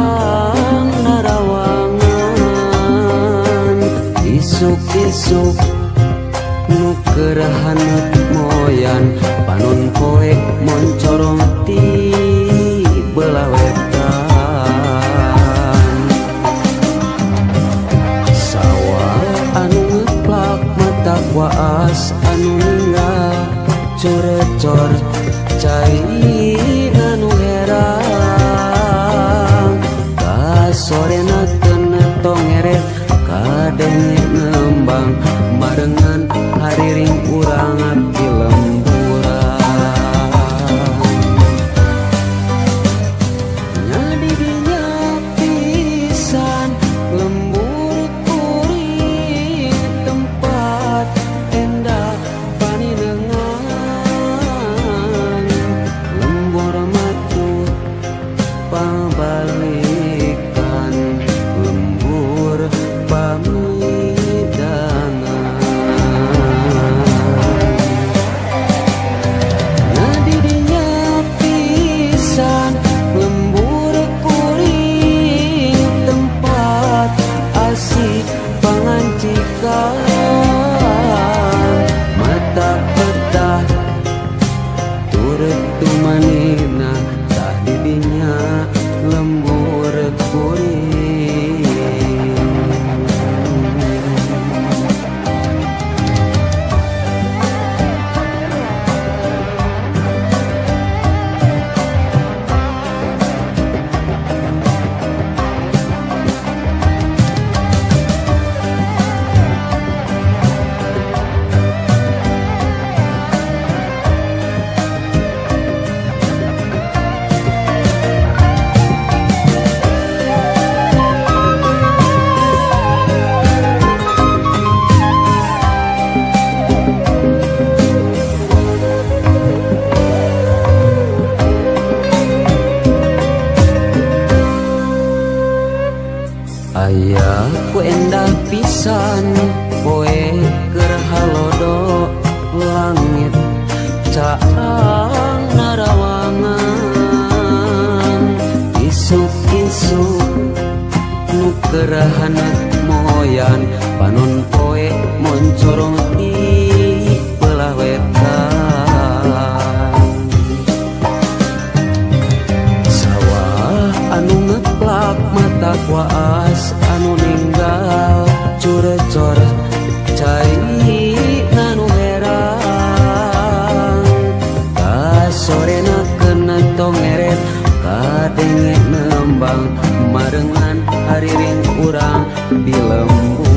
Caang narawangan. Isuk-isuk nu keur haneut moyan, panon poe moncorong ti belah wetan. Sawah anu ngeplak mata waas anu ninggal curecor cai anu herang. Kasorena kena tongeret kadenge ngembang barengan hariring urang di lemburan. Nya didinya pisan lembur kuring tempat endah paninengan. Lembur matu pabalikan, lembur pamidangan. Nya didinya pisan lembur kuring tempat asih pangancikan. Mata petah turut tumanina tah didinya lembur kuring. Aya ku endah pisan poe keur halodo langit caang narawangan. Isuk-isuk nu keur haneut moyan, panon poe moncorong ti belah wetan. Sawah anu ngeplak mata waas anu ninggal curecor cai nanu herang. Kasorena kena tongeret kadenge nembang marengan hariring urang di lembur.